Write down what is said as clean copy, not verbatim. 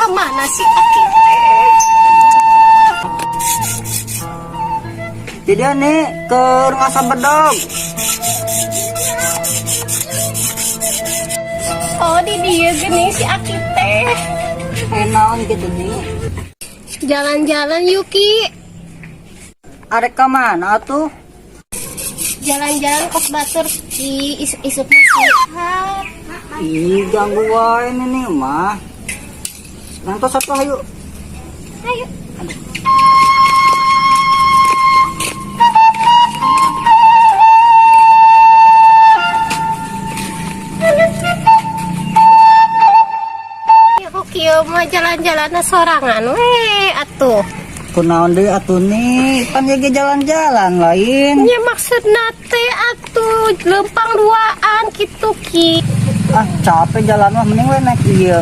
Kemana sih Aki teh? Jadi nih ke rumah bedog. Oh, di dia gini si Aki teh. Naon gitu nih. Jalan-jalan, Yuki. Arek ka mana atuh? Jalan-jalan kos batur ki isuk-isuk mah sehat. Ih, ganggu wae nih mah. Nanti satu ayo. Ayo. Ya kok kieu mah jalan-jalan sorangan we atuh. Kunaon deui atuh nih, pan ge jalan-jalan lain. Nya maksudna teh atuh lempang duaan gitu, Ki. Ah, capek jalan mah mending we naik ieu.